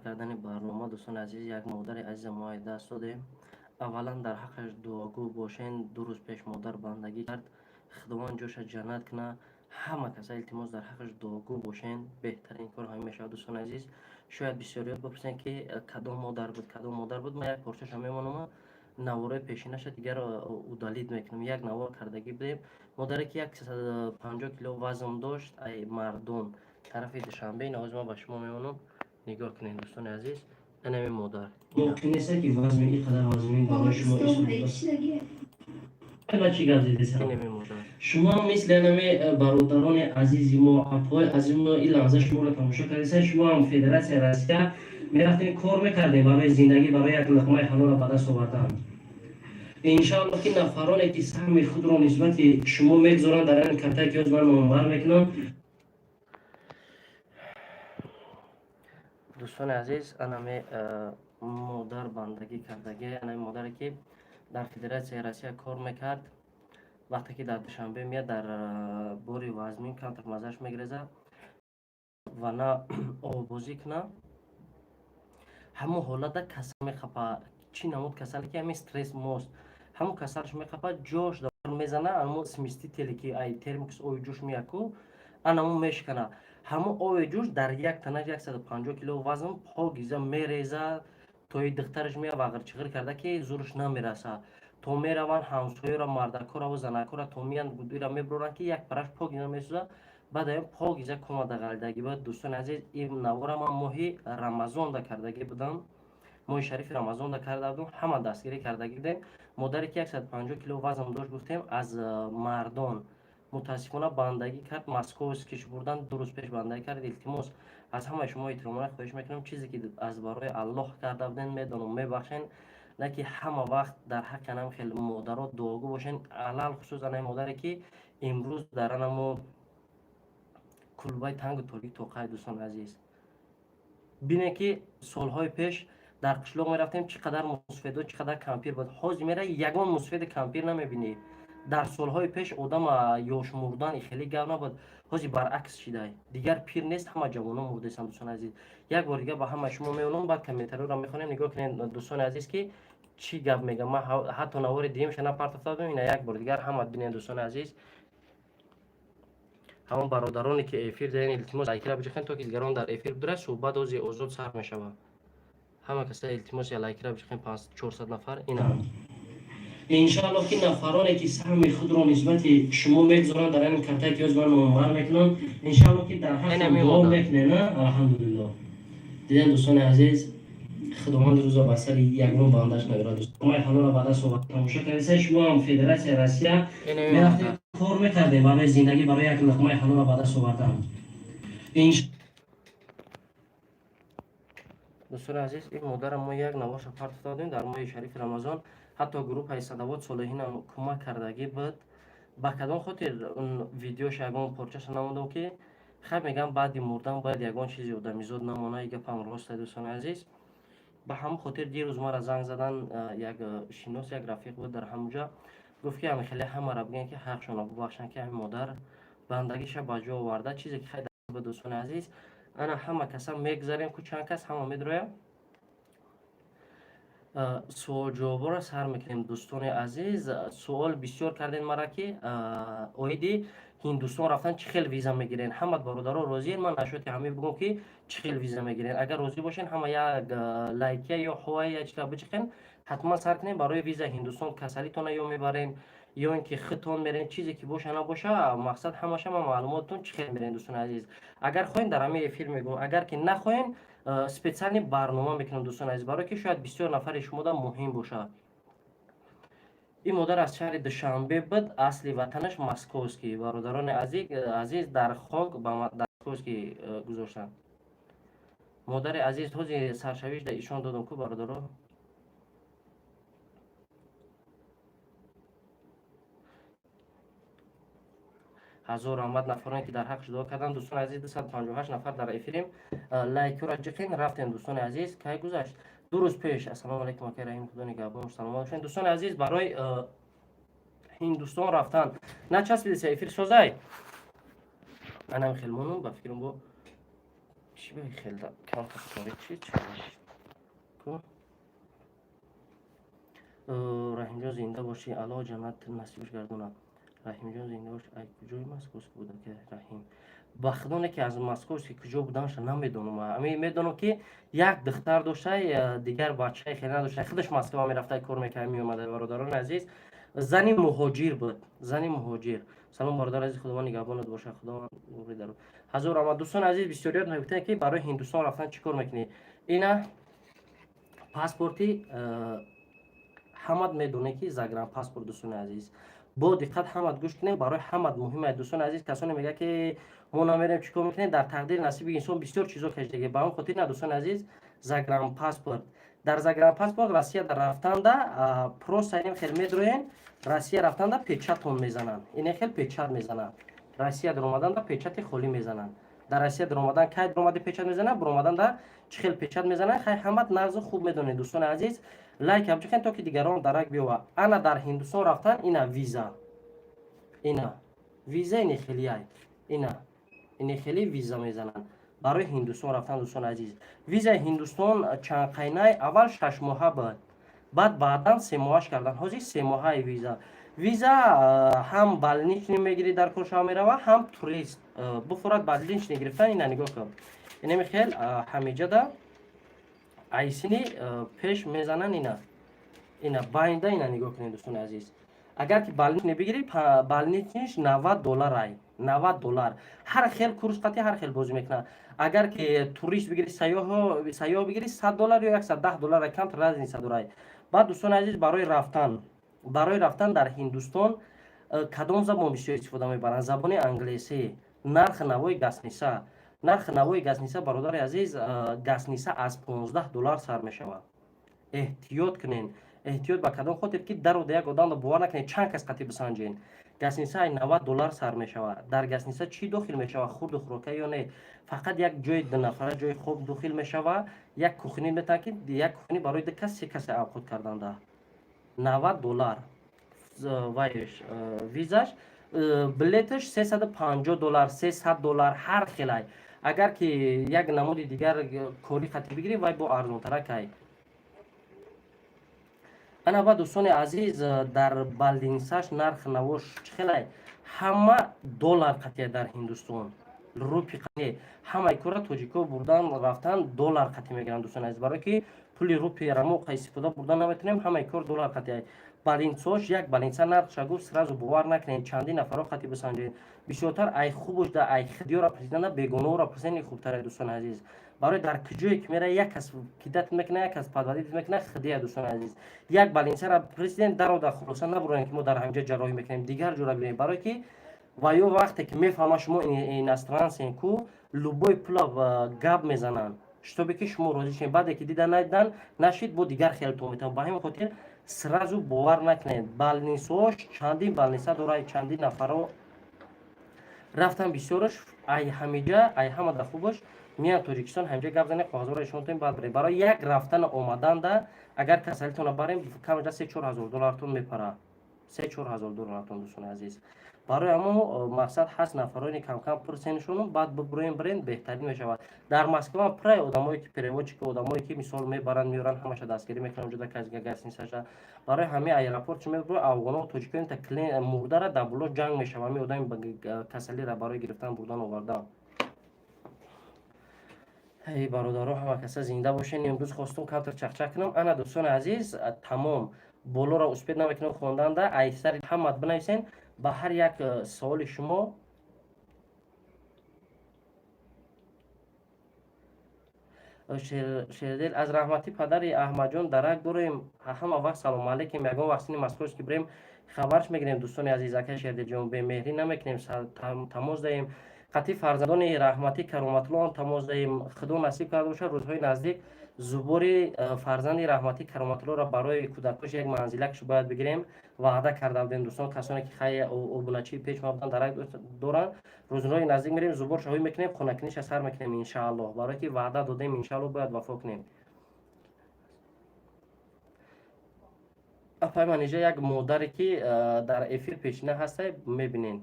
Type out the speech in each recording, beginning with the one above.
кардани барнома, дӯстони азиз, як модари азиза мо даст додем. Аввалан, дар ҳаққаш дуогӯ бошен. 2 рӯз пеш модар бандагӣ кард. Худованд ҷоша ҷаннат куна. Ҳама каса, илтимос, дар ҳаққаш дуогӯ бошен. Беҳтарин кор ҳамин мешавад, дӯстони азиз. Шояд бисёриёт бипурсен, ки кадом модар буд, кадом модар буд. Ман як порчаша мемонам, наворои пешинаша дигар удалить мекунам. Як навор кардагӣ будем. Модаре ки 150 кило вазн дошт, ай мардон тарафи Душанбе. Навози ман ба шумо мемонам, нигоҳ кунед, дӯстони азиз, анами модар. Мумкин нест, ки вазми ин қадар вазмин барои шумо. Чӣ гап зидесам? Инами модар. Шумо мисли анами бародарони азизи мо, апҳои азизи мо, ин лаҳза шуморо тамошо кардеса. Шумо ҳам Федератсияи Россия мерафтем, кор мекардем барои зиндагӣ, барои як луқмаи ҳалолро ба даст овардан. Иншаалло, ки нафароне, ки саҳми худро нисбати шумо мегузоранд дар ин картае, ки ҳоз ман номбар мекунам. Дӯстони азиз, анами модар бандагӣ кардагӣ, анами модаре, ки дар Федератсияи Россия кор мекард. Вақте ки дар Душанбе меяд, дар бори вазмин камтар маззаш мегиреза ва на оббозӣ куна, ҳамон ҳолата касал мехапа. Чӣ намуд касале, ки ҳамин стресс мост, ҳамон касалш мехапа, ҷош мезана. Амо смесителе, ки ай термикс оби ҷӯш меяку, анамо мешикана. Ҳамон оби ҷӯш дар як танаш 150 кило вазн покиза мереза. Тои духтараш мея, вағирчиғир карда, ки зурш намераса. То мераванд ҳамсояро, мардакораву занакора, то меянд, гудира мебуранд, ки як параш покиза месӯза. Баъд аён покиза комада ғалидагӣ буд. Дӯстони азиз, ин навора ман моҳи Рамазонда кардагӣ будам, моҳи шарифи Рамазонда карда будам. Ҳама дастгирӣ кардагӣ будем. Модаре, ки 150 кило вазн дошт, гуфтем, аз мардон, мутаассифона, бандагӣ кард. Московскиш бурдан, 2 рӯз пеш бандагӣ кард. Илтимос, аз ҳамаи шумо эҳтиромона хоҳиш мекунам, чизе ки аз барои Аллоҳ карда будем, медонам, мебахшен, на ки ҳама вақт дар ҳаққи анам хел модаро дуогӯ бошен. Алалхусус анаи модаре, ки имрӯз дар анамо кулбаи тангу торик тоқай. Дӯстони азиз, бинед, ки солҳои пеш дар қишлоқ мерафтем, чӣ қадар мусфедо, чӣ қадар кампир буд. Ҳозир мера, ягон мусфеди кампир намебинӣ. Дар солҳои пеш одама ёш мурдан хеле гап набуд, ҳозир баръакс шидай, дигар пир нест, ҳама ҷавоно мурдесанд. Дӯстони азиз, як бор дигар ба ҳамаи шумо меонам, баъд комментариёро мехонем. Нигоҳ кунед, дӯстони азиз, ки чӣ гап мегам. Ман ҳатто навори дуюмша напартофта будам. Ина як бор дигар ҳама бинед. Дӯстони азиз, ҳамон бародароне, ки эфир дарен, илтимос, лайкира биҷихен, то ки дигарон дар эфир бидурад. Суҳбат ози озод сар мешавад. Ҳама каса, илтимос, я лайкира биҷихен. 400 нафар ина. Иншаалло, ки нафароне, ки саҳми худро нисбати шумо мегузоранд дар ин картае, ки ҳоз ман номбар мекунам, иншаалло, ки дар ҳаққи дуо мекунем. Алҳамдулилло, дидем, дӯстони азиз, худованд рӯза ба сари ягон бандаш наёрад. Май ҳалола ба даст овард. Тамошо кардеса, шумо ҳам Федератсияи Россия мерафтем, кор мекардем барои зиндагӣ, барои як луқмаи ҳалола ба даст овардан. Дӯстони азиз, ин модарам мо як наворша партофта будем дар моҳи шарифи Рамазон. Ҳатто группаи Садавот Солиҳинам кӯмак кардагӣ буд. Ба кадом хотир видеоша ягон порчаша намондам, ки хай, мегам, баъди мурдан бояд ягон чизи одамизод намона. И гапам роста, дӯстони азиз. Ба ҳамон хотир дирӯз мара занг задан як шинос, як рафиқ буд дар ҳамонҷа. Гуфт, ки ҳами хеле ҳамара бигӯянд, ки ҳақшонро бубахшанд, ки ҳамин модар бандагиша ба ҷо оварда, чизе ки хай буд. Дӯстони азиз, ана ҳама каса мегзарем ку, чанд кас ҳама медроям, суол ҷавоборо сар мекунем. Дӯстони азиз, суол бисёр кардем мара, ки оиди Ҳиндустон рафтан чӣ хел виза мегирен. Ҳама бародаро розиен, ман нашоти ҳамин бигӯм, ки чӣ хел виза мегирен. Агар розӣ бошен, ҳама як лайкия ё ҳоя, я чиза биҷиқен. Ҳатман сар кунем барои виза Ҳиндустон. Касалитона ё мебарен, ё ин ки худтон мерен, чизе ки боша набоша, мақсад ҳамаша ман маълумоттон, чӣ хел мерен. Дӯстони азиз, агар хоҳем, дар ҳамин эфир мегӯм, агар ки нахоҳем, специальный барнома мекунам, дӯстони азиз, барое ки шояд бисёр нафари шумода муҳим бошад. Ин модар аз шаҳри Душанбе буд, асли ватанаш Московский. Бародарони азиз, дар хок ба Московский гузоштанд модари азиз. Ҳози саршавиш да ишон додам ку, бародаро. Ҳазор раҳмат нафароне, ки дар ҳаққш дуо карданд. Дӯстони азиз, 258 нафар дар эфирем, лайкҳоро ҷиқин. Рафтем, дӯстони азиз. Кай гузашт? 2 рӯз пеш. Ассалому алайкум, акай Раҳим, худо нигаҳбон, саломат бошед. Дӯстони азиз, барои Ҳиндустон рафтан начаспидеса эфир созай. Анам хелмонум, ба фикрам, бо Чӣ ба хел камтар торик чи ку? Раҳимҷон, зинда бошӣ, Аллоҳ ҷаннат насибаш гардонад. Раҳимҷон, зинда бош. Ай куҷои Московск буда ки Раҳим? Ба худоне ки аз Московски куҷо буданша намедонам. Ами медонам, ки як духтар доштай, дигар бачаи хеле надоштай. Худаш Москва мерафтай, кор мекард, меомада. Бародарони азиз, зани муҳоҷир буд, зани муҳоҷир. Салом, бародар азиз, Худованд нигаҳбонат бошад, Худованд нури дару ҳазор раҳмат. Дӯстони азиз, бисёриёт мегуфтанд, ки барои Ҳиндустон рафтан чӣ кор мекунӣ? Ина паспорти ҳамат медонед, ки загранпаспорт. Дӯстони азиз, бо диққат ҳамат гӯш кунем, барои ҳамат муҳим аст. Дӯстони азиз, касоне мегӯяд, ки мо намерем, чӣ кор мекунем? Дар тақдири насиби инсон бисёр чизо кашидаги. Ба он хотир на, дӯстони азиз, загранпаспорт. Дар загранпаспорт Россия дар рафтанда просто инем хел медроен. Россия рафтанда печатон мезананд, ине хел печат мезананд. Россия даромаданда печати холӣ мезананд. Дар Россия даромадан, кай даромади, печат мезананд, баромаданда чӣ хел печат мезананд. Хай, ҳамат нағзу хуб медонед. Дӯстони азиз, лайк абҷухен, то ки дигарон дарак биёва. Ана дар Ҳиндустон рафтан ина виза, ина виза, ини хелияй, ина ини хели виза мезананд барои Ҳиндустон рафтан. Дӯстони азиз, визаи Ҳиндустон чанд қайнай? Аввал 6 моҳа буд, баъд баъдан 3 моҳаш кардан. Ҳозир 3 моҳаи виза. Виза ҳам больничный мегирӣ, дар коршава мерава, ҳам турист буфурад. Больничный гирифтан ина нигоҳ кун, инами хел ҳамиҷада айсини пеш мезананд. Ина, ина байнда, ина нигоҳ кунед, дӯстони азиз. Агар ки больничный бигирӣ, больничныйш 90 долларай, 90 доллар. Ҳар хел курс қати ҳар хел бозӣ мекунад. Агар ки турист бигирӣ, сайёҳ бигирӣ, 100 доллар ё 110 доллар, камтар разница дорай. Баъд, дӯстони азиз, барои рафтан дар Ҳиндустон кадом забон бисёр истифода мебаранд? Забони англисӣ. Нархи навои гостиница, нархи навои гостиница, бародари азиз, гостиница аз 15 доллар сар мешавад. Эҳтиёт кунен. Эҳтиёт ба кадом хотир? Ки дарода як одамро бовар накунед, чанд кас қатӣ бисанҷен. Гостиница ай 90 доллар сар мешавад. Дар гостиница чӣ дохил мешавад? Хурду хӯрока ё не? Фақат як ҷои дунафара ҷои хоб дохил мешавад, як кухни метавон, ки як кухни барои ду кас, се касе авқот карданда. 90 доллар вайш визаш, билеташ 350 доллар, 300 доллар, ҳар хелай. Агар ки як намуди дигар кори қатӣ бигирӣ, вай бо арзонтаракай. Ана ба дӯстони азиз, дар больницаш нарх навош чӣ хелай? Ҳама доллар қатия дар Ҳиндустон, рупи не. Ҳамаи кора тоҷико бурдан рафтан доллар қатӣ мегиранд, дӯстони азиз, барое ки пули рупияра мо истифода бурдан наметавонем. Ҳамаи кор доллар қатия. Больницаош, як больница нархша гуфт, сразу бовар накунед, чандин нафарро қатӣ бисанҷед. Бисёртар ай хубуш да ай хидиёра пурсиданда, бегонаоро пурсидани хубтаре, дӯстони азиз. Барои дар куҷое ки мера, як кас кидать мекунад, як кас подводить мекунад хидия. Дӯстони азиз, як больницара президент дарода, хулоса набуроем, ки мо дар ҳамҷа ҷарроҳӣ мекунем, дигар ҷора бинем. Барое ки ва ё вақте ки мефаҳма, шумо иностранцен ку, любой пула гап мезананд, чтобы ки шумо розӣ шавед. Баъде ки дида надидан нашид, бо дигар хелтон метавон. Ба ҳамин хотир сразу бовар накунед. Больницаош чандин больница дорад, чандин нафарро рафтан. Бисёраш ай ҳамиҷа, ай ҳамада хубаш меян Тоҷикистон, ҳамиҷа гап занем, коғазҳоро ишон тонем, баъд барем. Барои як рафтану омаданда, агар касалитонро барем, камаҷа 3-4 ҳазор доллартон мепарад, 3-4 ҳазор доллартон. Дӯстони азиз, барои ҳамо мақсад ҳаст, нафарони камкам пурсеншону баъд бибуроем, бирен, беҳтарин мешавад. Дар Москва пурай одамое ки переводчик, одамое ки мисол мебаранд, меоранд, ҳамаша дастгирӣ мекунанд. Ҷуда гостиницаша барои ҳамаи аэропорт чи мебуро, афғоно, тоҷикои та мурдара дар було ҷанг мешава. Ҳами одами касалира барои гирифтан, бурдан, овардан. Эй бародаро, ҳама каса зинда бошен. Имрӯз хостум камтар чақчақ кунам. Ана, дӯстони азиз, тамом. Болоро успеть намекунам хонданда. Айсари ҳамат бинависен ба ҳар як саволи шумо. Шердел, аз раҳмати падари Аҳмадҷон дарак дорем. Ҳама вақт салому алейкум. Ягон вақт сини Московски бирем, хабарш мегирем. Дӯстони азиз, ака Шерделҷон, бемеҳрӣ намекунем, тамос даҳем. Қатъи фарзандони раҳматӣ Кароматуллоам тамос даҳем. Худо насиб карда бошад, рӯзҳои наздик зубори фарзанди раҳматӣ Кароматуллоро барои кӯдакош як манзилакш бояд бигирем. Ваъда карда будем. Дӯстон, касоне ки хай обуначии пеш ма будан, дарак доранд. Рӯзҳои наздик мерем, зубор шоҳӣ мекунем, хонакиниша сар мекунем, иншааллоҳ. Барое ки ваъда додем, иншааллоҳ, бояд вафо кунем. Апай Манижа, як модаре ки дар эфир пешина ҳастай, мебинен.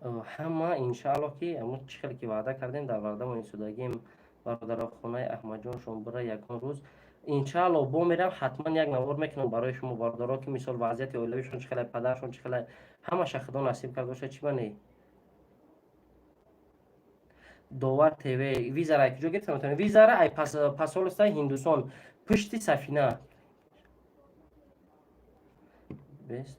Ҳама, иншааллоҳ, ки ҳамун чӣ хеле ки ваъда кардем, дар ваъдамон истодагим. Бародаро, хонаи Аҳмадҷоншон бира ягон рӯз, иншааллоҳ, бо мерам, ҳатман як навор мекунам барои шумо, бародаро, ки мисол вазъияти оилавишон чӣ хеле, падаршон чӣ хеле, ҳамаша Худо насиб карда бошад. Чӣ бане Довар ТВ, визара ай куҷо гирифта метавонем? Визара ай посольствои Ҳиндусон, пушти сафина. Бес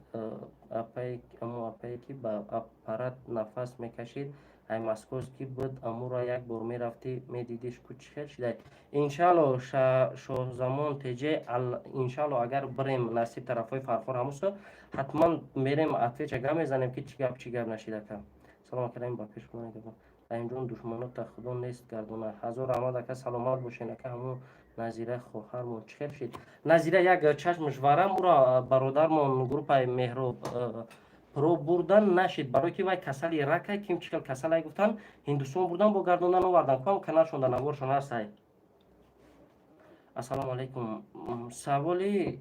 амо апае, ки ба аппарат нафас мекашид, ай московский буд. Амура як бор мерафтӣ, медидиш ку чӣ хел шидай. Иншаалло, Шоҳзамон Теҷе, иншаалло, агар бирем, насиб, тарафҳои Фархор ҳамусо, ҳатман мерем, отвеча гап мезанем, ки чӣ гап, чӣ гап нашид. Ака, салом акарем, ба пеш. Раҳимҷон, душманота Худо нест гардона. Ҳазор раҳмат, ака, саломат бошен. Ака, ҳамун Назира хоҳармон чӣ хел шид? Назира як чашмаш варам, уро бародармон, группаи Меҳроб про бурдан нашид, барое ки вай касали рака, ким чӣ хел касалай гуфтан, Ҳиндустон бурдан, бо гардондан овардан. Кам каналшон да наворшон ҳастай. Ассалому алайкум. Саволи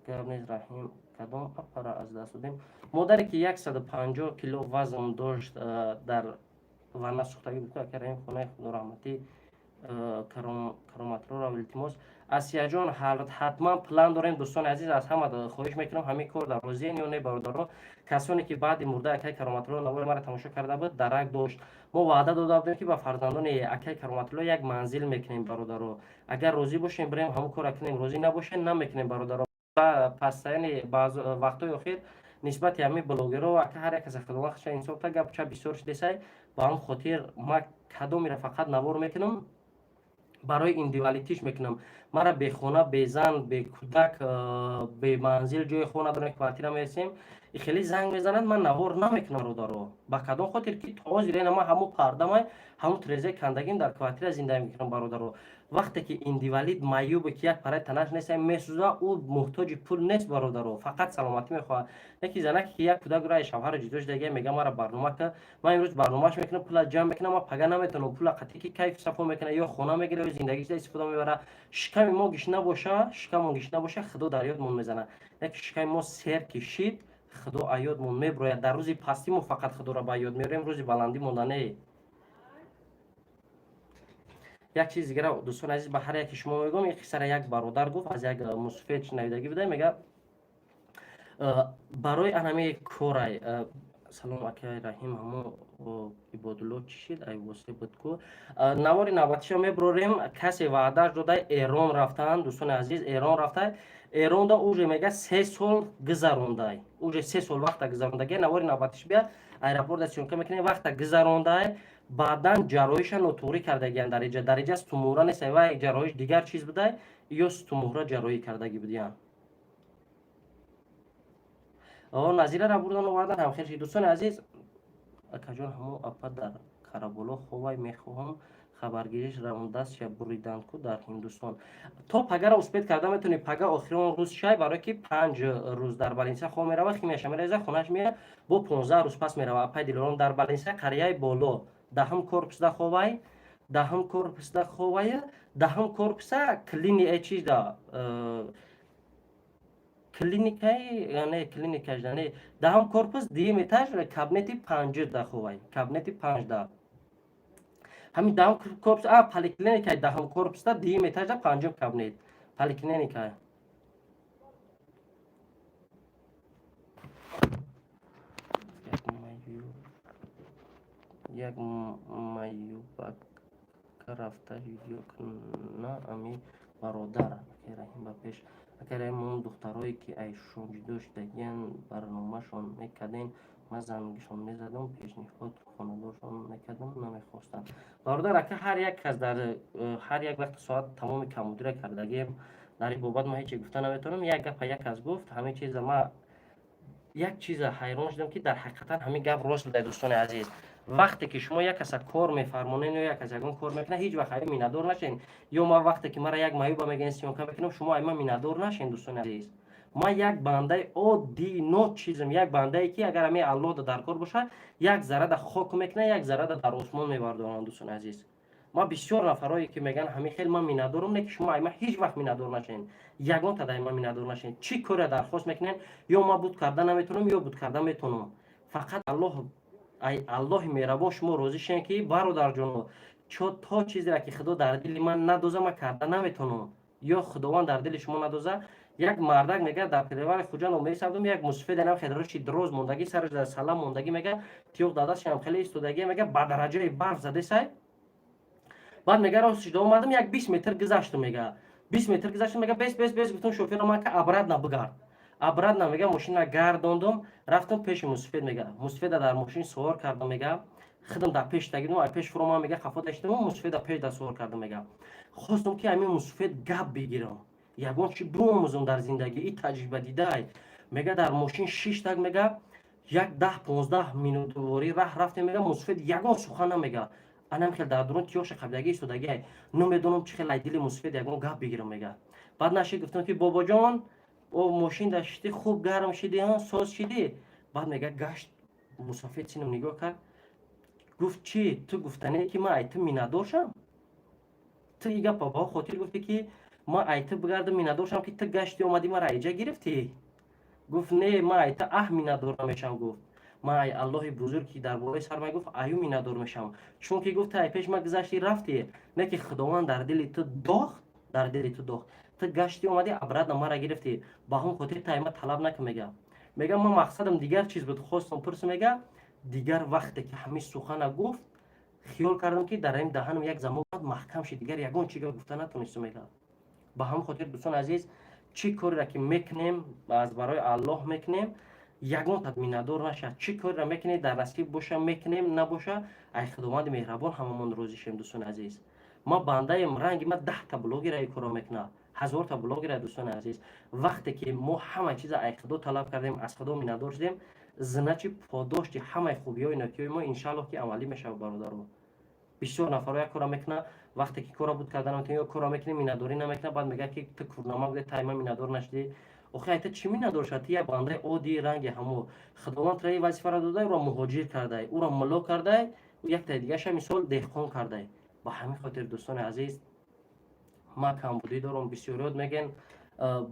гап нест, Раҳим, кадом апара аз даст додем? Модаре, ки 150 кило вазн дошт, дар ванна сӯхтагӣ буд. Ака Раҳим, хонаи Худораҳматӣ Кароматрора, илтимос. Асияҷон, ҳатман план дорем. Дӯстони азиз, аз ҳама хоҳиш мекунам, ҳамин кор дар розиен ё не, бародаро? Касоне, ки баъди мурда акаи Кароматулло навори мара тамошо карда буд, дарак дошт, мо ваъда дода будем, ки ба фарзандони акаи Кароматулло як манзил мекунем. Бародаро, агар розӣ бошем, бирем, ҳамон кора кунем. Розӣ набошем, намекунем, бародаро. Пастаяни вақтҳои охир нисбати ҳамин блогерро, ака, ҳар як каса Худованд хаша инсоф та, гап ча бисёр шудесай. Ба ҳамн хотир ма кадомеро фақат навор мекунам, барои индивалитиш мекунам. Мара бехона, безан, бекӯдак, беманзил, ҷои хона надорем, квартира мерасем, хеле занг мезанад, ман навор намекунам, бародаро. Ба кадом хотир ки то ҳозир ена ман ҳамун пардамай, ҳамун трезаи кандагим, дар квартира зиндагӣ мекунам, бародаро. Вақте ки индивалид, маъюбе, ки як параи танаш нест, месӯза, ӯ муҳтоҷи пул нест, бародаро, фақат саломатӣ мехоҳад. Яки занаке, ки як кӯдак раи шавҳаро ҷудо шудагия, мега: «Мара барнома ка, ман имрӯз барномааш мекунам, пула ҷамъ мекунам, ман пага наметавонам пула қатӣ, ки кайф сафо мекунад, ё хона мегирад, ё зиндагиша истифода мебарад». Шиками мо гишна боша, шикамон гишна боша, Худо дар ёдмон мезанад. Яки шиками мо сер кишид, Худо аёдмон меброяд. Дар рӯзи пастӣ мо фақат Худоро ба ёд меорем, рӯзи баландӣ монда не. Як чиз дигара, дӯстони азиз, ба ҳар яке шумо мегӯям. Ин қиссара як бародар гуфт, аз як мусофир шунавидагӣ буда, мега барои анами корай. Салом, акай Раҳим, ҳамо Ибодулло чӣ шид? Ай восе буд ку. Навори навбатиша мебурорем. Касе ваъдаш дода, Эрон рафтанд, дӯстони азиз, Эрон рафта, Эронда уже мега 3 сол гузарондай, уже 3 сол вақта гузарондаги. Навори навбатиш бия, аэропорта съёмка мекунем. Вақта гузарондай, баъдан ҷарроҳиша нотуғрӣ кардагиянд. Дариҷа, дариҷа сутунмуҳра нест, вай ҷарроҳиш дигар чиз будай, ё сутунмуҳра ҷарроҳӣ кардагӣ будиянд. Назирара бурдан, овардан, ҳамхел шид. Дӯстони азиз, акаҷон, ҳамо апа дар Караболо ховай, мехоҳам хабаргириш равондастша буридан ку дар Ҳиндустон. То пагара успеть карда метавонӣ, пага охирон рӯз шай, барое ки 5 рӯз дар балинса хоб мерава, химияша мереза, хонаш меяд, бо 15 рӯз пас мерава. Апай Дилором дар балинса, қарияи боло, даҳум корпусда ховай, даҳум корпусда ховая, даҳум корпуса, клини чизда, клиникаи, не, клиникаш не, даҳум корпус, дуюм этаж, кабинети панҷда ховай, кабинети панҷда. Ҳамин даҳум корпус, а поликлиникаи даҳум корпусда, дуюм этажда, панҷум кабинет, поликлиника. Як маюбака рафта видео куна ами бародар. Акай Раҳим, ба пеш. Акай Раҳим, он духтарое, ки айшон ҷудо шудагиян, барномашон мекардем, ман зангишон мезадам, пешниҳод хонадоршон мекардам, намехостанд. Бародар, ака, ҳар як кас дар ҳар як вақти соат тамоми камудира кардагием. Дар ин бобат ман ҳече гуфта наметавонам. Як гапа як кас гуфт, ҳамин чиза ма як чиза ҳайрон шудам, ки дар ҳақиқатан ҳамин гап рост буда. Дӯстони азиз, вақте ки шумо як каса кор мефармонед ё як кас ягон кор мекунад, ҳеҷ вақт ай миннатдор нашен. Ё ма вақте ки мара як маюба мегӯян, съёмка мекунам, шумо ай ман миннатдор нашен. Дӯстони азиз, ман як бандаи оддӣ, ночизм, як бандае, ки агар ҳамин Аллоҳ дар кор бошад, як заррада хок мекунад, як заррада дар осмон мебардоранд. Дӯстони азиз, ман бисёр нафарое, ки мегӯянд ҳамин хел, ман миннатдорам, не ки шумо ай ман ҳеҷ вақт миннатдор нашавед, ягон тадай ман миннатдор нашавед. Чӣ коре дархост мекунед, ё ман буд карда наметавонам, ё буд карда метавонам. Фақат Аллоҳ, ай Аллоҳи меҳрабон шумо розӣ шавед, ки бародарҷоно, то чизеро, ки Худо дар дили ман надоза, ман карда наметавонам, ё Худованд дар дили шумо надоза. Як мардак мега, дар перевали Хуҷанд омеисабдум, як мусофир хеле роши дроз мондагӣ, сараш дар салам мондагӣ, мега, тиёқ дар дастшам, хеле истодагӣ, мега, ба дараҷаи барф задесай. Баъд мега, рост шида омадам, як 20 метр гузаштум, мега, 20 метр гузаштум, мега, бес, бес, бес гуфтум шофёра ман, ка обратно бигард. Обратно, мега, мошина гардондум, рафтам пеши мусофир, мега, мусофира дар мошин сувор кардам, мега, худам дар пеш тагидум, ай пеш фуромам, мега, хафо даштам, мусофир дар пеш да сувор кардам. Мега, хостум, ки ҳамин мусофир гап бигирам, ягон чи биомӯзам дар зиндагӣ, и таҷриба дидай. Мега, дар мошин шиштак, мега, як 10-15 минутворӣ раҳ рафтем, мега, мусофир ягон сухан намега, анам хел дар дурун тиёша қабилагӣ истодагиай. Намедонам, чӣ хел ай дили мусофир ягон гап бигирам. Мега, баъд нашид, гуфтам, ки бобоҷон, о мошин дар шидӣ, хуб гарм шидӣ, соз шидӣ. Баъд, мега, гашт мусофир, синам нигоҳ кард, гуфт: «Чӣ ту гуфтане, ки ман ай ту миннатдор шам? Ту и гапа ба хотир гуфтӣ, ки ман ай ту бигардам миннатдор шам, ки ту гашти омадӣ, мара айҷа гирифтӣ?» Гуфт: «Не, ман ай ту аҳ миннатдор намешам», гуфт, «ман ай Аллоҳи бузург, ки дар болои сар ман, гуфт, аю миннатдор мешавам, чунки, гуфт, ту ай пеш ман гузашти, рафтӣ, не ки Худованд дар дили ту дохт, дар дили ту дохт, ту гаштӣ омадӣ, обратно мара гирифтӣ. Ба ҳамон хотир ту ай ман талаб накун». Мега, ман мақсадам дигар чиз буд, хостам пурсам. Мега, дигар вақте ки ҳамин сухана гуфт, хиёл кардам, ки дар ин даҳанам як замон маҳкам шид, дигар ягон чига гуфта натонистам. Мега, ба ҳамон хотир, дӯстони азиз, чӣ кореро ки мекунем, аз барои Аллоҳ мекунем, ягон тад миннатдор нашад. Чӣ кореро мекунем, дар насиб боша, мекунем, набоша, ай Худованди меҳрабон ҳамамон розӣ шем. Дӯстони азиз, ма бандаем, ранги ма 10-та блогера ин корро мекунад, 1000-та блогера. Дӯстони азиз, вақте ки мо ҳама чиза ай Худо талаб кардем, аз Худо миннатдор шудем, значит, подошти ҳамаи хубиҳои нокиҳои мо, иншааллоҳ, ки амалӣ мешавад. Бародаро, бисёр нафарҳо як кора мекунад, вақте ки кора буд карда наметавонӣ ё кора мекунӣ, миннатдорӣ намекунад, баъд мегӯяд, ки ту курнама будӣ, тай ма миннатдор нашудӣ. Охи, ай ту чӣ миннатдор шавад? Ту як бандаи оддии ранги ҳамо. Худованд тура ин вазифаро додай, ӯро муҳоҷир кардай, ӯро мулло кардай, яктаи дигаша, мисол, деҳқон кардай. Ба ҳамин хотир, дӯстони азиз, ман камбудӣ дорам. Бисёриёт мегӯян,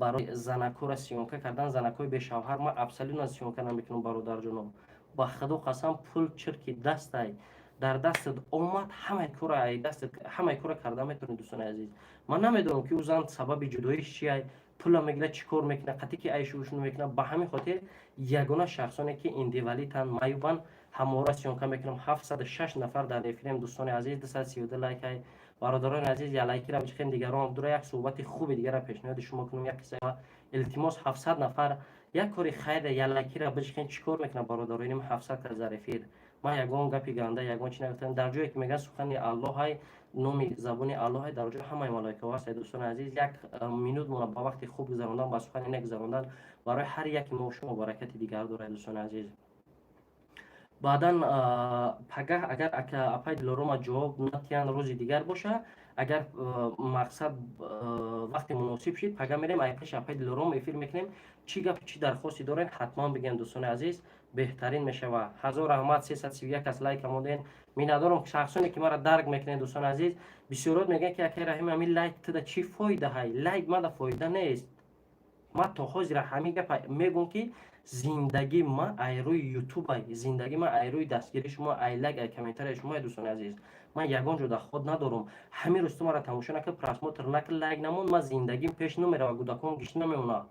барои занакҳоро съёмка кардан, занакҳои бешавҳар. Ман абсолютно съёмка намекунам, бародарҷоно. Ба Худо қасам, пул чирки дастай, дар дастат омад, ҳамаи кора дастат, ҳамаи кора карда метавонӣ. Дӯстони азиз, ман намедонам, ки ӯ зан сабаби ҷудоиш чиай, пула мегирад, чӣ кор мекунад, қатъи ки айшу ушну мекунад. Ба ҳамин хотир ягона шахсоне, ки инвалиданд, маюбанд, ҳамора съёмка мекунам. 706 нафар дар эфирем, дӯстони азиз, 232 лайкай. Бародарони азиз, я лайкира бичихем, дигарон дура як суҳбати хуби дигара пешниҳоди шумо кунам. Як қисса, илтимос, 700 нафар, як кори хайра, я лайкира бичихем. Чӣ кор мекунам, бародароним? 700 кас дар эфир. Ман ягон гапи ганда, ягон чи нагуфтам. Дар ҷое ки мегӯянд сухани Аллоҳай, номи забони Аллоҳай, дар ҷо ҳамаи малоикаҳо ҳастед. Дӯстони азиз, як минут мона ба вақти хуб гузарондан, ба сухани негузарондан барои ҳар яки мо шумо баракати дигар дорад. Дӯстони азиз, баъдан пагаҳ, агар апай Дилорома ҷавоб натиҳанд, рӯзи дигар боша, агар мақсад вақти муносиб шид, пага мерем ай пеши апай Дилором, эфир мекунем. Чӣ гап, чӣ дархосте дорем, ҳатман бигем. Дӯстони азиз, беҳтарин мешава. Ҳазор раҳмат, 331 кас лайка мондем. Миннатдорам шахсоне, ки маро дарк мекунед. Дӯстони азиз, бисёрот мегӯянд, ки акай Раҳим, ҳамин лайк туда чӣ фоида ҳай? Лайк мада фоида нест. Ман то ҳозира ҳамин гапа мегӯм, ки зиндагӣ ма ай рӯи ютубай, зиндагӣ ма ай рӯи дастгирии шумо, ай лайк, ай комментарияи шумо. Дӯстони азиз, ман ягон ҷо доход надорам. Ҳамин рӯз ту маро тамошо накард, просмотр накард, лайк намонд, ман зиндагим пеш намерава, кӯдакон гишт намемонад.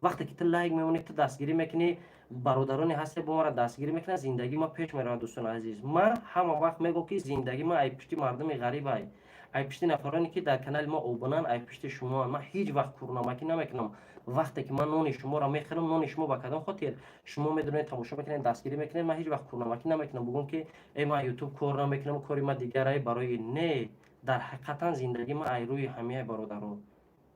Вақте ки ту лайк мемонӣ, ту дастгирӣ мекунӣ, бародароне ҳасте, бо мара дастгирӣ мекунад, зиндагӣ ма пеш меравад. Дӯстони азиз, ман ҳама вақт мегӯм, ки зиндагӣ ма ай пишти мардуми ғарибай, ай пишти нафароне, ки дар канали мо обунанд, ай пишти шумо. Ман ҳеҷ вақт курнамакӣ намекунам. Вақте ки ман нони шуморо мехӯрам, нони шумо ба кадом хотир? Шумо медонед, тамошо мекунед, дастгирӣ мекунед. Ман ҳеҷ вақт курнамакӣ намекунам, бугӯм, ки э, ман Ютуб кор намекунам, кори ма дигарай барои не. Дар ҳақиқатан зиндагӣ ман ай рӯи ҳамияй, бародаро.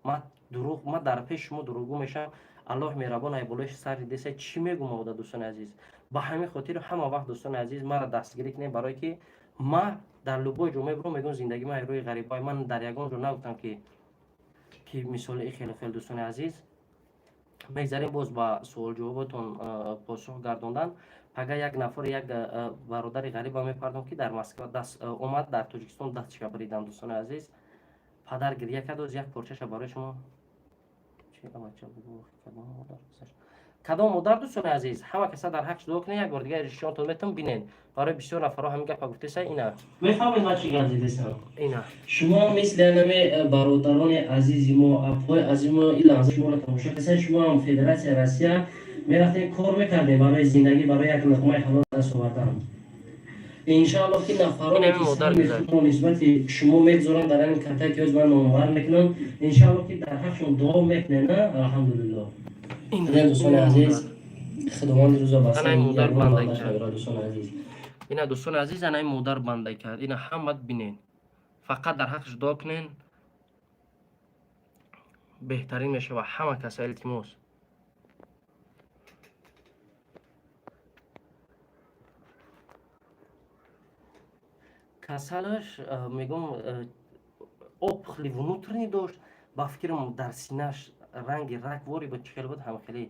Ман дурӯғ, ман дар пеши шумо дурӯғгӯ мешавам? Аллоҳ меҳрабон ай болои сари деса, чӣ мегӯм ода? Дӯстони азиз, ба ҳамин хотир ҳама вақт, дӯстони азиз, маро дастгирӣ кунед, барое ки ма дар любой ҷо мебурам, мегӯм, зиндагӣ ман рӯи ғарибай. Ман дар ягон ҷо нагуфтам, ки мисоли и хеле хеле. Дӯстони азиз, мегзарем боз ба суолҷавоботон посух гардондан. Пага як нафар, як бародари ғариба мепардом, ки дар Москва даст омад, дар Тоҷикистон дастша бридам. Дӯстони азиз, падар гирья кард. Оз як порчаша барои шумо. Кадом модар, дӯстони азиз, ҳама каса дар ҳаққш дуо кунед. Як бор дигар ишонтон метавон бинен. Барои бисёр нафарҳо ҳамин гапа гуфтеса ина. Мефаҳмед, ман чӣ гап зидесам? Ина. Шумо мисли анаме бародарони азизи мо, апҳои азизи мо, ин лаҳза шуморо тамошо кардем. Шумо ҳам Федератсияи Россия мерафтем, кор мекардем барои зиндагӣ, барои як луқмаи ҳалол даст овардан. Иншааллоҳ, ки нафароне Инами ки модар саҳми гузашт. худро нисбати шумо мегузоранд дар ҳамин картае, ки ҳоз ман номбар мекунам, иншааллоҳ, ки дар ҳаққшон дуо мекунем. Алҳамдулиллоҳ. Ина. Дӯстони азиз, худованди рӯза Анаи модар банда кард. Дӯстони азиз. Ина, дӯстони азиз, анаи модар банда кард. Ина ҳамат бинен, фақат дар ҳаққш дуо кунен, беҳтарин мешава. Ҳама каса илтимос. Касалаш мегӯм, опухоли внутренний дошт. Ба фикрам, дар синаш ранги рак вори буд, чӣ хел буд, ҳамхеле.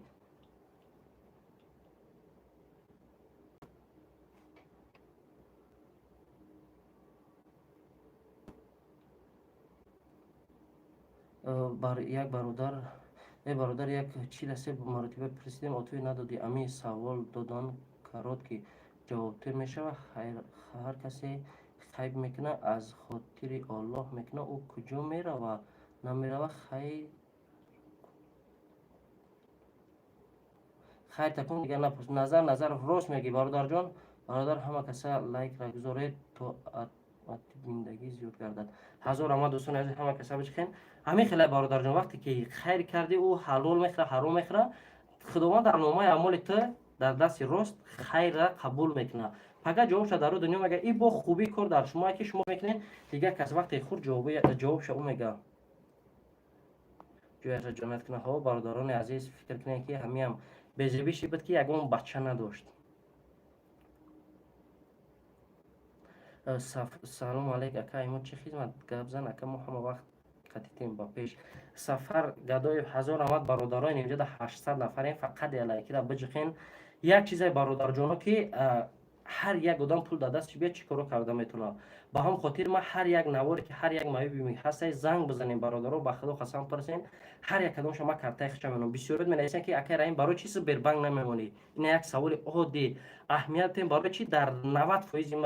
Як бародар, э бародар, як чиласе маротиба пурсидем, ответ надодӣ. Ами савол додан короткий ҷавобтир мешава. Ҳар касе хайб мекунад, аз хотири Оллоҳ мекунад, ӯ куҷо мерава? Намерава. Хайр, хайр, такун дигар напурс. Назар Назаров, рост мегӣ, бародарҷон. Бародар, ҳама каса лайкра гузоред, то биндагӣ зиёд гардад. Ҳазор раҳмат, дӯстони азиз, ҳама каса бичихен. Ҳамин хеле, бародарҷон, вақте ки хайр кардӣ, ӯ ҳалол мехӯра, ҳаром мехӯра, Худованд дар номаи аъмоли ту дар дасти рост хайрра қабул мекунад. Пага ҷавобша дар рӯ дунё мега. И бо хубии кор дар шумо, ки шумо мекунед, дигар кас вақте хур ҷавобша ӯ мега. Ҷояша ҷаннат кунад. Ҳо, бародарони азиз, фикр кунед, ки ҳамиам безебиши буд, ки ягон бача надошт. Салому алейк, ака имо, чӣ хизмат? Гап зан, ака, мо ҳама вақт қатитем ба пеш. Сафар Гадоев, ҳазор раҳмат. Бародарони, инҷода 800 нафарем, фақат ялайкира биҷиқен. Як чизе, бародарҷоно, ки ҳар як одам пул дар дасташ биёд, чӣ коро карда метавонад. Ба ҳам хотир ман ҳар як наворе, ки ҳар як маъюби ҳастай, занг бизанем, бародаро, ба Худо қасам, пурсен, ҳар як кадомша ман картаи хича меном. Бисёрот менависанд, ки акай Раҳим, барои чи Сбербанк намемонӣ? Ина як саволи оддӣ. Аҳамият дем, барои чи дар 90 фоизи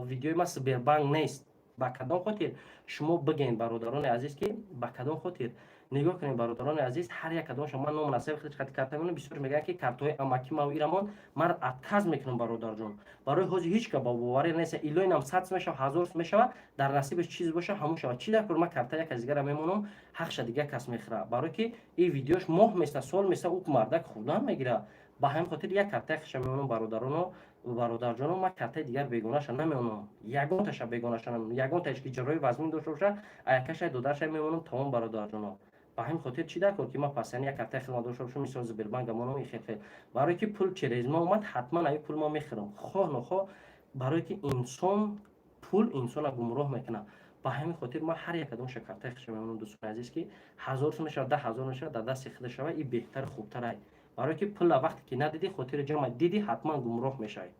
видеои ма Сбербанк нест? Ба кадом хотир, шумо бигӯед, бародарони азиз, ки ба кадом хотир? Нигоҳ кунед, бародарони азиз, ҳар як кадомша ман ном насаби худаш қати карта мемонам. Бисёр мегӯянд, ки картҳои амаки мау ирамон. Ман отказ мекунам, бародарҷон, барои ҳозир ҳеҷ ка ба боварӣ нест. Илоинам 100 мешава, 1000 мешава, дар насибаш чиз боша, ҳамон шава. Чӣ дар кор ман карта як аз дигара мемонам, ҳақша дигар кас мехӯра? Барое ки ин видеош моҳ места, сол места, ӯ мардак хурдан мегира. Ба ҳамин хотир як картаи хиша мемонам, бародароно, бародарҷоно. Ман картаи дигар бегонаша намемонам, ягонташа бегонаша, ягонтаеш ки ҷарои вазмин дошта боша, аякаша додарша мемонам, тамом, бародарҷоно. Ба ҳамин хотир чӣ дар кор, ки ман пасяни як картаи хидмат дошта бошам, мисол Сбербанка монам? Ин хел, барое ки пул через ма омад, ҳатман ами пул ма мехӯрам, хоҳ нохоҳ. Барое ки инсон, пул инсона гумроҳ мекунад. Ба ҳамин хотир ман ҳар як кадомша картаи хиша мемонам, дӯстони азиз, ки 1000 сум мешавад, 10 000 мешавад, дар дасти худа шава, и беҳтар, хубтарай. Барое ки пула вақте ки надидӣ, хотири ҷамъ дидӣ, ҳатман гумроҳ мешавӣ.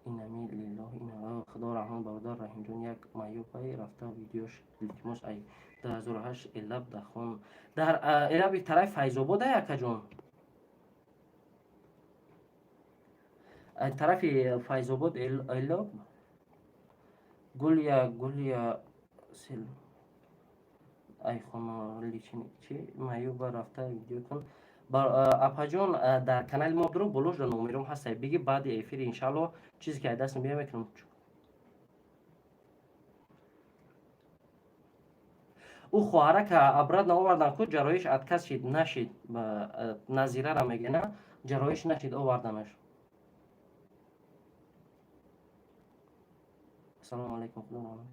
Инами лиллоҳ, ина Худо раҳмон. Бародар Раҳимҷон, як маъюбай рафта видеош, илтимос. Ай 2008 элаб дахон дар элаби тарафи Файзобода, акаҷон, тарафи Файзобод элоб. Гулия, Гулия сел айхона чи маъюба рафта видео кун. Апаҷон, дар канали мо дуро болошда номером ҳастай, биги, баъди эфир, иншаалло, чизе ки ай даст мебия, мекунам. Ӯ хоҳарака обратно овардан ку, ҷарроҳиш отказ шид, нашид. Назирара мегена, ҷарроҳиш нашид оварданаш. Ассалому алайкум. Худо раҳмат,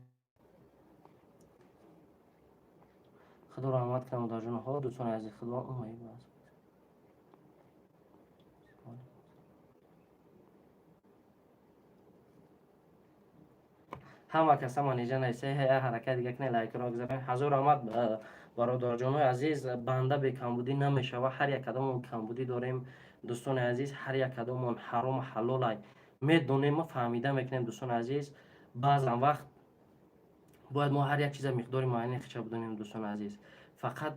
Худо раҳмат кунад, модарҷонҳо. Дӯстони азиз, Худо аст. Ҳама каса манижа наиса, ҳаракат дига кунед, лайкро гузаред. Ҳазор раҳмат, бародарҷонои азиз. Банда бекамбудӣ намешава, ҳар як кадомон камбудӣ дорем, дӯстони азиз. Ҳар як кадомон ҳарому ҳалолай медонем, ма фаҳмида мекунем, дӯстони азиз. Баъзан вақт бояд мо ҳар як чиза миқдори муайяни хича бидонем, дӯстони азиз. Фақат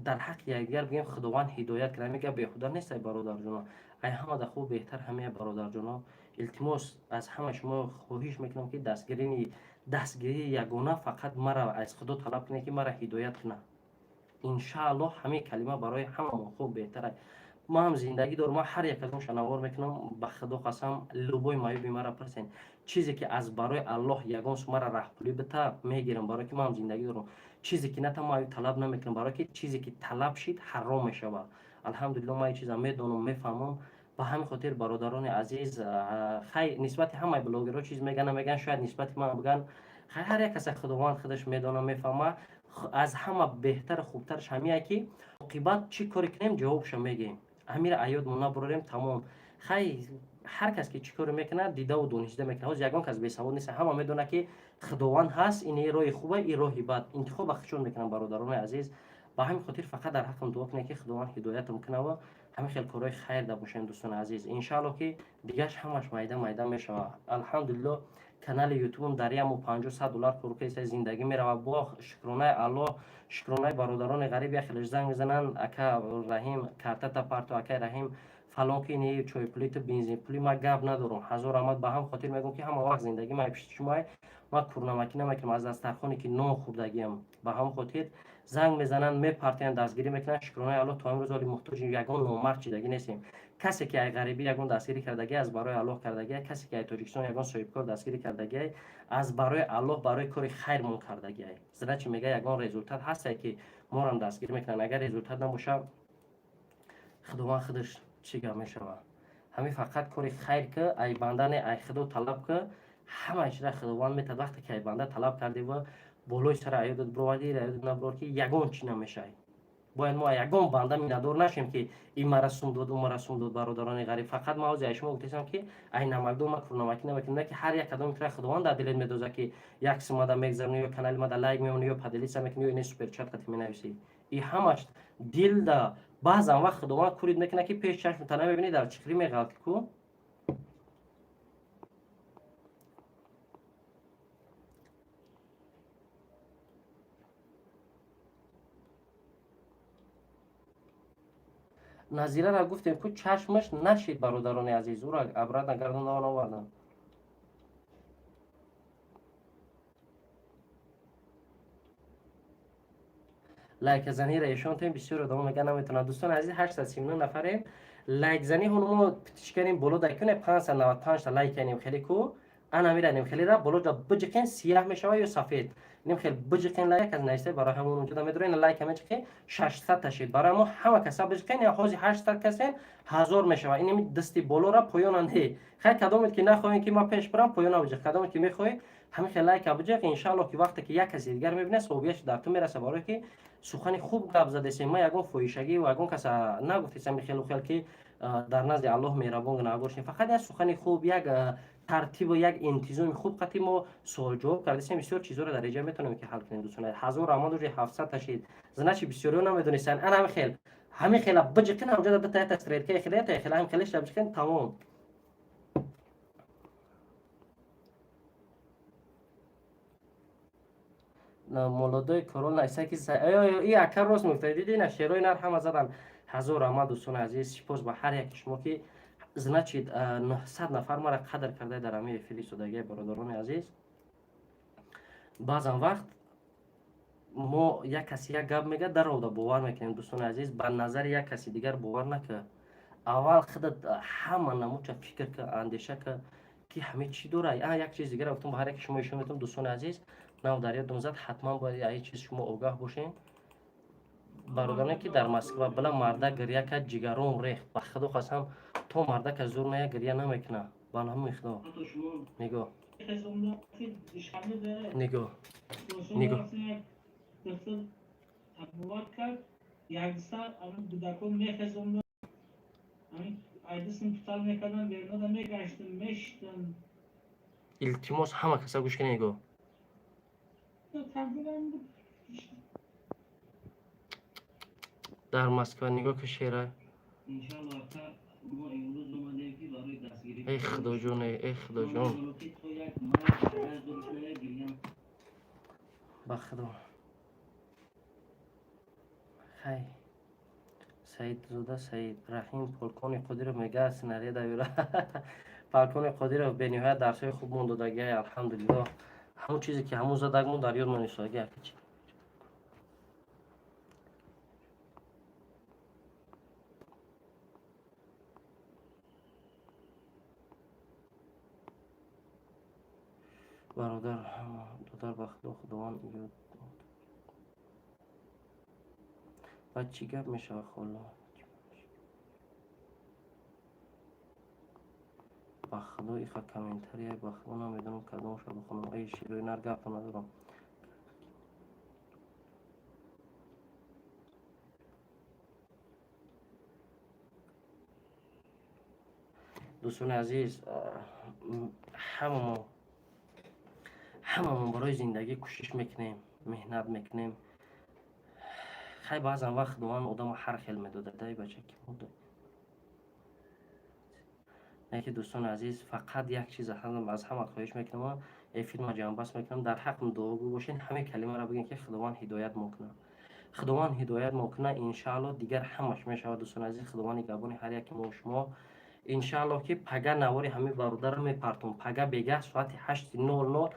дар ҳаққи якдигар бигем, Худованд ҳидоят кунад. Мега беҳуда нест, ай бародарҷоно, ай ҳамада хуб беҳтар ҳамая бародарҷоно. Илтимос, аз ҳама шумо хоҳиш мекунам, ки дастгирии ягона фақат мара аз Худо талаб кунед, ки мара ҳидоят кунад. Иншааллоҳ, ҳамин калима барои ҳамамон хуб беҳтар. Ман ҳам зиндагӣ дорам, ман ҳар як аз он шанавор мекунам. Ба Худо қасам, любой маъюби мара пурсен, чизе ки аз барои Аллоҳ ягон сумара раҳпулӣ бита, мегирам, барое ки ман ҳам зиндагӣ дорам. Чизе ки ната, ман талаб намекунам, барое ки чизе ки талаб шид, ҳаром мешавад. Алҳамдулилло, ман ин чиза медонам, мефаҳмам. Ба ҳамин хотир, бародарони азиз, хай, нисбати ҳамаи блогерҳо чиз меган, намеган, шояд нисбати ман биган. Хай, ҳар як каса Худованд худаш медонам, мефаҳма. Аз ҳама беҳтару хубтараш ҳамие, ки оқибат чӣ коре кунем, ҷавобша мегӯем. Ҳамира аёдмон набурорем, тамом. Хай, ҳар кас ки чӣ коре мекунад, дидаву дониста мекунад. Ҳозир ягон кас бесавод нест, ҳама медонад, ки Худованд ҳаст, ин роҳи хуба, ин роҳи бад, интихоба худшон мекунанд. Бародарони азиз, ба ҳамин хотир фақат дар ҳаққам дуо кунед, ки Худованд ҳидоятам кунава, ҳамин хел корҳои хайр да бошем. Дӯстони азиз, иншаалло, ки дигаш ҳамаш майда майда мешавад. Алҳамдулилло, канали Ютубам дар як моҳ 50-100 доллар кор кеса, зиндагӣ меравад. Бо шукронаи Аллоҳ, шукронаи бародарони ғариб. Як хелеш занг мезананд: «Ака Раҳим, картата парто, акай Раҳим, фалон ки ни чойпулиту бензинпули». Ман гап надорам, ҳазор раҳмат. Ба ҳам хотир мегӯям, ки ҳама вақт зиндагӣ ман пишти шумоай, ман курнамакӣ намекунам, аз дастархоне ки нон хӯрдагиам. Ба ҳамон хотир занг мезананд, мепартоянд, дастгирӣ мекунанд. Шукронаи Аллоҳ, то имрӯз оли муҳтоҷи ягон номард чидагӣ нестем. Касе ки ай ғарибӣ ягон дастгирӣ кардагӣ, аз барои Аллоҳ кардагӣ. Касе ки ай Тоҷикистон ягон соҳибкор дастгирӣ кардагӣ, аз барои Аллоҳ, барои кори хайрмон кардагӣ. Значит, мега ягон результат ҳастае, ки морам дастгирӣ мекунанд. Агар результат набоша, Худованд худаш чӣ гап мешавад. Ҳамин фақат кори хайр ки, ай банда не, ай Худо талаб ки, ҳамаи чиза Худованд метад. Вақте ки ай банда талаб кардӣ ва болои сара аёдат бировардӣ, аёдат набирор, ки ягон чӣ намешавӣ. Бояд мо ягон банда миннатдор нашем, ки ин мара сум дод, ӯ мара сум дод. Бародарони ғариб, фақат ман ҳозир ай шумо гуфтесам, ки ай намакдон ман курнамакӣ намекунам, не ки ҳар як кадоми тира Худованд дар дилет медозад, ки як сумада мегзаронӣ, ё канали мада лайк мемонӣ, ё поделиться мекунӣ, ё ине суперчат қати менависӣ. И ҳамаш дилда. Баъзан вақт Худованд курид мекунад, ки пеш чашмта намебинӣ, дар чиқрӣ меғалти ку. Назирара гуфтем ку, чашмаш нашид. Бародарони азиз, ӯра обратно гардонда овардам. Лайказанира ишон тем, бисёр одамо меган, наметавонад. Дӯстони азиз, 839 нафарем. Лайкзани ҳоно мо птичканем боло дар куне, 595 та лайк канем. Хеле ку ана миранем, хеле ра боло ҷа биҷиқен, сияҳ мешава ё сафед. Ним хел биҷиқен, лайк аз навистай, барои ҳамон унҷода медорен, лайк ҳаме ҷиқен, 600 ташид. Барои мо ҳама каса биҷиқен, я ҳози 800 касен, 1000 мешава. Инеми дасти болора поёна не. Хай, кадомед ки нахоҳем, ки ман пеш барам, поёна биҷиқ. Кадомед ки мехоҳӣ, ҳамин хел лайка биҷиқ. Иншааллоҳ, ки вақте ки як каси дигар мебинад, савобияш дар ту мераса, барое ки сухани хуб гап задесем. Ман ягон фоҳишагӣ ва ягон каса нагуфтесам, хелу хел ки дар назди Аллоҳ меҳрабон гунаҳгор шем. Фақат як сухани хуб, як тартибу як интизоми хуб қати мо суолҷавоб кардесем. Бисёр чизҳоро дар иҷа метавонем, ки ҳал кунем. Дӯстон, ҳазор раҳмат, уже 700 ташид. Значит, бисёриҳо намедонистанд. Ана ҳамин хел, ҳамин хела биҷиқин, ҳамҷода бита ята стрелка хела ята хела, ҳамин хелеша биҷиқин, тамом. Молодой корол найса ки и ака рост мегуфта, диди, на шерои нар ҳама задан. Ҳазор раҳмат, дӯстони азиз, сипос ба ҳар яки шумо, ки значит 900 нафар мара қадр карда дар ҳамин эфири истодагия. Бародарони азиз, баъзан вақт мо як каси як гап мегӯяд, даровда бовар мекунем. Дӯстони азиз, ба назари як каси дигар бовар накар, аввал худат ҳама намудча фикр ка, андеша ка, ки ҳаме чӣ дора. Як чиз дигар гуфтам, ба ҳар яки шумо ишон метавонам. Дӯстони азиз, нав дар ёдам зад, ҳатман бояд ай чиз шумо огаҳ бошед. Бародароне ки дар Москва, била мардак гиря кард, ҷигаром рехт. Ба Худо қасам, то мардака зур ная, гиря намекунад. Ба ҳамин Худо, нигоҳ, нигоҳ, нигоҳ. Яксар ҳамин кӯдакон мехезондам, ҳамин айдисм путал мекардам, берунада мегаштам, мешиштам. Илтимос, ҳама каса гӯш кунед, нигоҳ. Тақдирам буд. Дар Москва, нигоҳ ки шера. Иншаллоҳ, ака, мо имрӯз омадем, ки барои дастгирӣ. Эй Худоҷон, эй Худоҷон. То як мард дорушная гирям. Ба Худо. Хай, Саидзода Саид Раҳим, полковник Қодиров мега снаряда юра. Полковник Қодиров бениҳоят дарсҳои хуб мон додагиай, алҳамдулиллоҳ. Ҳамон чизе ки ҳамон задагмон дар ёдмон истодагиай. Бародар, додар, ба худо, Худованд ёд. Баъд чӣ гап мешавад, холо? Ба худо, иха комментария, ба худо, намедонам кадомша бихонам. Эй, широи нар, гапа надорам. Дӯстони азиз, ҳамамо барои зиндагӣ кӯшиш мекунем, меҳнат мекунем. Хай, баъзан вақт Худованд одамо ҳар хел медодад. Дай бача, ки яке. Дӯстони азиз, фақат як чиз аз ҳама хоҳиш мекунам, эфирма ҷамъбаст мекунам. Дар ҳаққм дуогӯ бошед, ҳамин калимаро бигӯем, ки Худованд ҳидоят мо кунад, Худованд ҳидоят мо кунад. Иншаалло, дигар ҳамаш мешавад. Дӯстони азиз, Худованд нигаҳбони ҳар яки мо шумо. Иншаалло, ки пага навори ҳамин бародарро мепартом. Пага бегаҳ соати 8:00,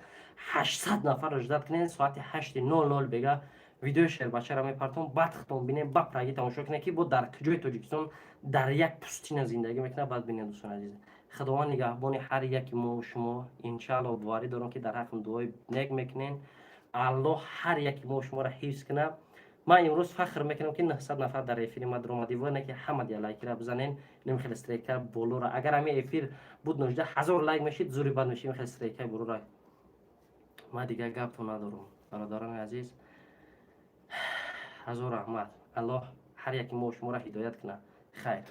800 нафарро ждать кунед. Соати 8:00 бегаҳ видеои шербачаро мепартом. Баъд худтон бинед, ба праги тамошо кунед, ки бо дар куҷои Тоҷикистон дар як пустина зиндагӣ мекунад. Баъд бинед. Дӯстони азиз, Худованд нигаҳбони ҳар яки мо шумо. Иншаалло, боварӣ дорам, ки дар ҳаққм дуои нек мекунед. Аллоҳ ҳар яки мо шуморо ҳифз кунад. Ман имрӯз фахр мекунам, ки 900 нафар дар эфири ма дуромадӣ. Не ки ҳама дия лайкира бизанен, инам хеле стрейка болора. Агар ҳамин эфир буд, ножда ҳазор лайк мешид, зури бад мешид, хеле стрейкаи болора. Ман дигар гаптон надорам, бародарони азиз. Ҳазор раҳмат, Аллоҳ ҳар яки мо шуморо ҳидоят кунад. Хайр.